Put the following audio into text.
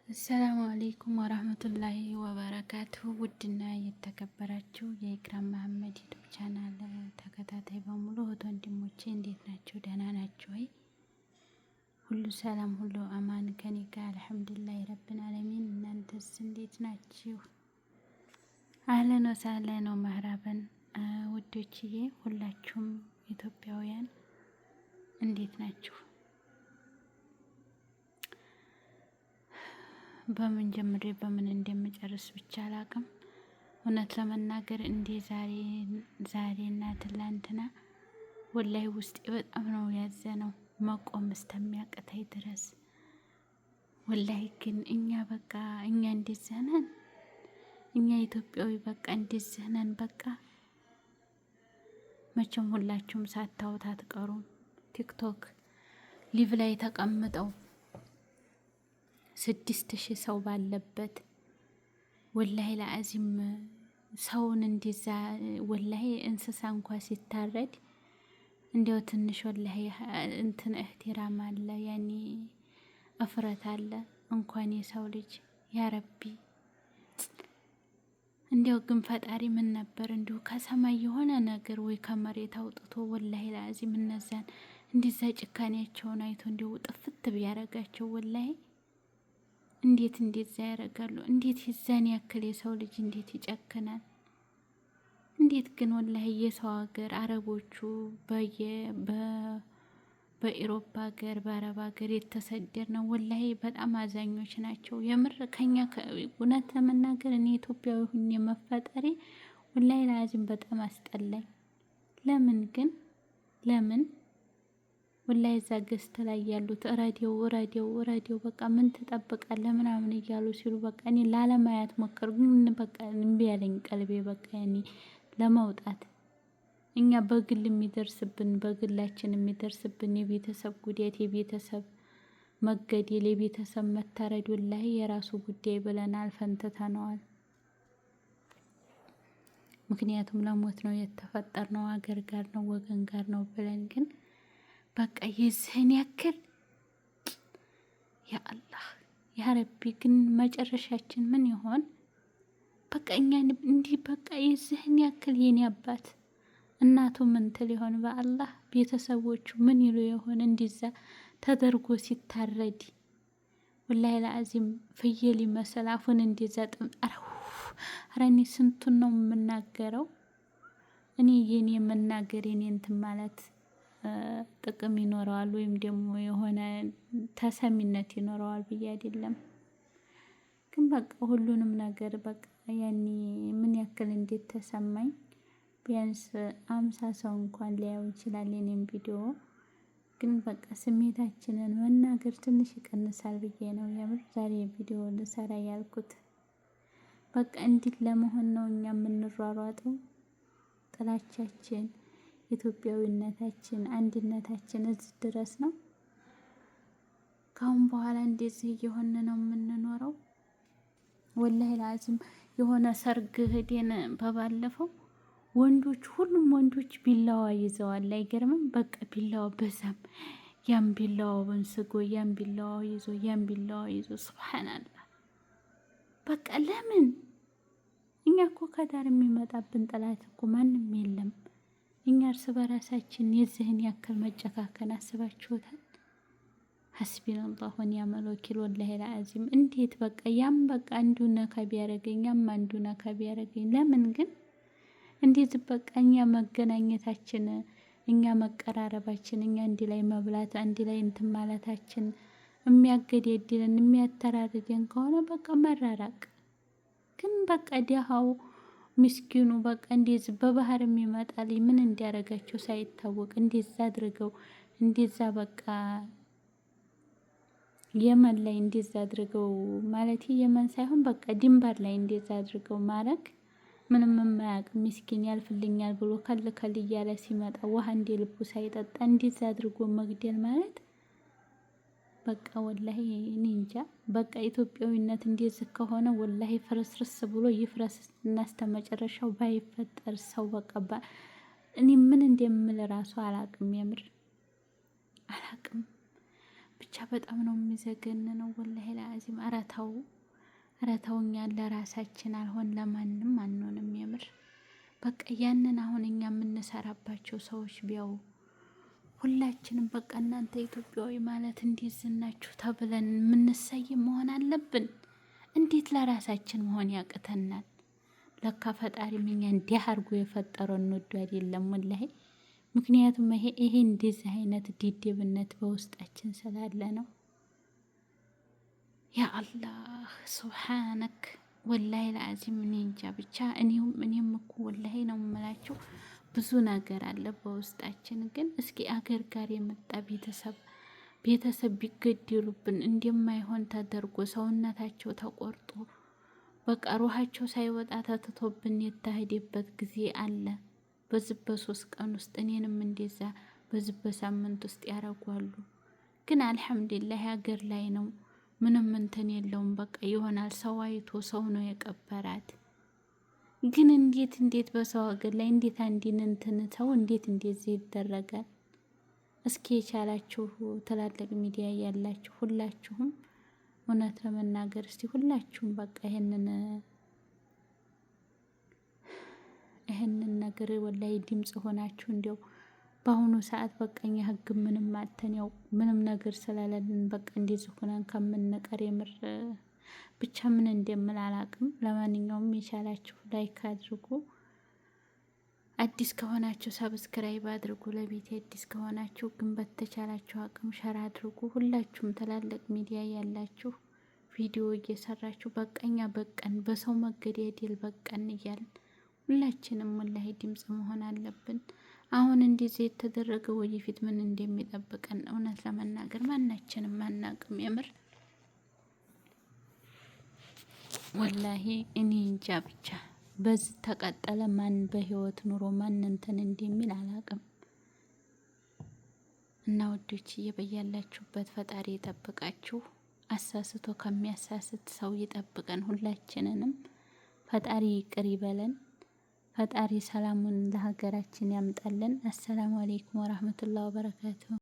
السلام عليكم ورحمة الله وبركاته። ውድና የተከበራችሁ የኢክራም መሀመድ YouTube channel ተከታታይ በሙሉ እህት ወንድሞቼ እንዴት ናቸው? ደህና ናቸው ወይ? ሁሉ ሰላም፣ ሁሉ አማን ከኔ ጋር الحمد لله رب العالمين። እናንተስ እንዴት ናችሁ? أهلا وسهلا ومرحبا ውዶችዬ፣ ሁላችሁም ኢትዮጵያውያን እንዴት ናችሁ? በምን ጀምሬ በምን እንደምጨርስ ብቻ አላቅም። እውነት ለመናገር እንዴ ዛሬ ዛሬና ትላንትና ወላይ ውስጤ በጣም ነው ያዘነው መቆም እስከሚያቅተኝ ድረስ። ወላይ ግን እኛ በቃ እኛ እንደዚህ ነን፣ እኛ ኢትዮጵያዊ በቃ እንደዚህ ነን። በቃ መቼም ሁላችሁም ሳታዩት አትቀሩም። TikTok live ላይ ተቀምጠው 6000 ሰው ባለበት والله العظيم ሰውን እንደዛ ወላሂ እንስሳ እንኳ ሲታረድ እንዲያው ትንሽ ወላሂ እንትን احترام አለ፣ ያኔ እፍረት አለ። እንኳን የሰው ልጅ يا ربي እንዲያው ግን ፈጣሪ ምን ነበር እንዲሁ ከሰማይ የሆነ ነገር ወይ ከመሬት አውጥቶ والله العظيم እነዛን እንደዛ ጭካኔያቸውን አይቶ እንዲሁ ጥፍት ቢያረጋቸው ወላሂ እንዴት እንደዛ ያደርጋሉ? እንዴት የዛን ያክል የሰው ልጅ እንዴት ይጨክናል? እንዴት ግን ወላሂ የሰው ሀገር አረቦቹ በየ በኢሮፓ ሀገር በአረብ ሀገር የተሰደድ ነው ወላሂ በጣም አዛኞች ናቸው። የምር ከኛ እውነት ለመናገር እኔ ኢትዮጵያዊ ሁኜ መፈጠሬ ወላሂ ለአዚም በጣም አስጠላኝ። ለምን ግን ለምን ወላሂ እዛ ገዝት ላይ ያሉት ረዲው ረዲው ረዲው በቃ ምን ትጠብቃለህ ምናምን እያሉ ሲሉ በቃ እኔ ላለማየት ሞከር፣ ግን በቃ እምቢ ያለኝ ቀልቤ በቃ እኔ ለመውጣት እኛ በግል የሚደርስብን በግላችን የሚደርስብን የቤተሰብ ጉዳት፣ የቤተሰብ መገደል፣ የቤተሰብ መታረድ ወላሂ የራሱ ጉዳይ ብለን አልፈን ትተነዋል። ምክንያቱም ለሞት ነው የተፈጠርነው፣ አገር ጋር ነው ወገን ጋር ነው ብለን ግን በቃ የዚህን ያክል ያ አላህ ያ ረቢ፣ ግን መጨረሻችን ምን ይሆን? በቃ እኛ እንዲህ በቃ የዚህን ያክል የኔ አባት እናቱ ምን ትል ይሆን? በአላህ ቤተሰቦቹ ምን ይሉ ይሆን? እንዲዛ ተደርጎ ሲታረድ ወላሂ ለአዚም ፍየል ይመስል አፉን እንዲዛ ጥም። ኧረ እኔ ስንቱን ነው የምናገረው? እኔ የኔ መናገር የኔ እንትን ማለት ጥቅም ይኖረዋል ወይም ደግሞ የሆነ ተሰሚነት ይኖረዋል ብዬ አይደለም። ግን በቃ ሁሉንም ነገር በቃ ያኔ ምን ያክል እንዴት ተሰማኝ ቢያንስ 50 ሰው እንኳን ሊያየው ይችላል የኔም ቪዲዮ። ግን በቃ ስሜታችንን መናገር ትንሽ ይቀንሳል ብዬ ነው የምር ዛሬ ቪዲዮ ልሰራ ያልኩት። በቃ እንዲህ ለመሆን ነው እኛ የምንሯሯጠው። ጥላቻችን፣ ኢትዮጵያዊነታችን፣ አንድነታችን እዚህ ድረስ ነው። ካሁን በኋላ እንደዚህ እየሆነ ነው የምንኖረው። ወላሂ ላዚም የሆነ ሰርግ ሄደን በባለፈው ወንዶች ሁሉም ወንዶች ቢላዋ ይዘዋል። አይገርምም? በቃ ቢላዋ በዛም ያም ቢላዋውን ስጎ ያም ቢላዋ ይዞ ያም ቢላዋ ይዞ ሱብሃንአላህ። በቃ ለምን እኛ እኮ ከዳር የሚመጣብን ጠላት እኮ ማንም የለም። እኛ እርስ በራሳችን የዚህን ያክል መጨካከን አስባችሁታል? حسبنا الله ونعم الوكيل። والله العظيم እንዴት በቃ ያም በቃ አንዱ ነካ ቢያረገኝ ያም አንዱ ነካ ቢያረገኝ ለምን ግን እንዴት በቃ እኛ መገናኘታችን እኛ መቀራረባችን እኛ አንድ ላይ መብላት አንድ ላይ እንትን ማለታችን የሚያገዳድለን የሚያተራርደን ከሆነ በቃ መራራቅ። ግን በቃ ደሃው ምስኪኑ በቃ እንደዚ በባህር የሚመጣልኝ ምን እንዲያረጋቸው ሳይታወቅ እንደዛ አድርገው እንደዛ በቃ የመን ላይ እንደዛ አድርገው ማለት የመን ሳይሆን በቃ ድንበር ላይ እንደዛ አድርገው ማድረግ ምንም የማያውቅ ምስኪን ያልፍልኛል ብሎ ከል ከል እያለ ሲመጣ ውሃ እንደ ልቡ ሳይጠጣ እንደዛ አድርጎ መግደል ማለት በቃ ወላሂ እኔ እንጃ። በቃ ኢትዮጵያዊነት እንደዚህ ከሆነ ወላሂ ፍርስርስ ብሎ ይፍረስ እና እስከ መጨረሻው ባይፈጠር ሰው በቃ እኔ ምን እንደምል ራሱ አላቅም፣ የምር አላቅም። ብቻ በጣም ነው የሚዘገን ነው ወላሂ ለአዚም። ኧረ ተው፣ ኧረ ተው፣ እኛ ለራሳችን አልሆን ለማንም አንሆንም። የምር በቃ ያንን አሁን እኛ የምንሰራባቸው ሰዎች ቢያው ሁላችንም በቃ እናንተ ኢትዮጵያዊ ማለት እንዴት ዝናችሁ ተብለን የምንሰይም መሆን አለብን። እንዴት ለራሳችን መሆን ያቅተናል? ለካ ፈጣሪም እኛ እንዲህ አድርጎ የፈጠረው እንወዱ አይደለም ወላሂ። ምክንያቱም ይሄ እንደዚህ አይነት ድድብነት በውስጣችን ስላለ ነው። ያ አላህ ሱብሓነክ ወላሂ ለአዚም እኔ እንጃ ብቻ እኔም እኮ ወላሂ ነው የምላችሁ ብዙ ነገር አለ በውስጣችን። ግን እስኪ አገር ጋር የመጣ ቤተሰብ ቢገደሉብን እንደማይሆን ተደርጎ ሰውነታቸው ተቆርጦ በቃ ሩሃቸው ሳይወጣ ተትቶብን የተሄደበት ጊዜ አለ። በዚህ በ3 ቀን ውስጥ እኔንም እንደዛ በዚህ በሳምንት ውስጥ ያደርጓሉ። ግን አልሐምዱሊላህ ሀገር ላይ ነው፣ ምንም እንትን የለውም። በቃ ይሆናል። ሰው አይቶ ሰው ነው የቀበራት። ግን እንዴት በሰው ሀገር ላይ እንዴት አንዲን እንትን ሰው እንዴት እንደዚህ ይደረጋል? እስኪ የቻላችሁ ትላልቅ ሚዲያ ያላችሁ ሁላችሁም እውነት ለመናገር እስቲ ሁላችሁም በቃ ይህንን ነገር ወላይ ድምጽ ሆናችሁ እንዲያው በአሁኑ ሰዓት በቃ እኛ ህግ ምንም አተን ያው ምንም ነገር ስለሌለን በቃ እንደዚህ ሆነን ከምንቀር የምር ብቻ ምን እንደምል አላቅም። ለማንኛውም የቻላችሁ like አድርጉ። አዲስ ከሆናችሁ subscribe አድርጉ። ለቤት አዲስ ከሆናችሁ ግን በተቻላችሁ አቅም share አድርጉ። ሁላችሁም ትላልቅ ሚዲያ ያላችሁ ቪዲዮ እየሰራችሁ በቀኛ በቀን በሰው መገዳደል በቀን እያልን ሁላችንም ወላሂ ድምጽ መሆን አለብን። አሁን እንደዚህ የተደረገ ወደፊት ምን እንደሚጠብቀን እውነት ለመናገር ማናችንም አናቅም። የምር ወላሂ እኔ እንጃ ብቻ በዚህ ተቀጠለ ማን በህይወት ኑሮ ማን እንትን እንደሚል አላቅም። እና ውዶች እየበያላችሁበት ፈጣሪ ይጠብቃችሁ። አሳስቶ ከሚያሳስት ሰው ይጠብቀን። ሁላችንንም ፈጣሪ ይቅር ይበለን። ፈጣሪ ሰላሙን ለሀገራችን ያምጣልን። አሰላሙ አሌይኩም ወራህመቱላህ ወበረካቱሁ።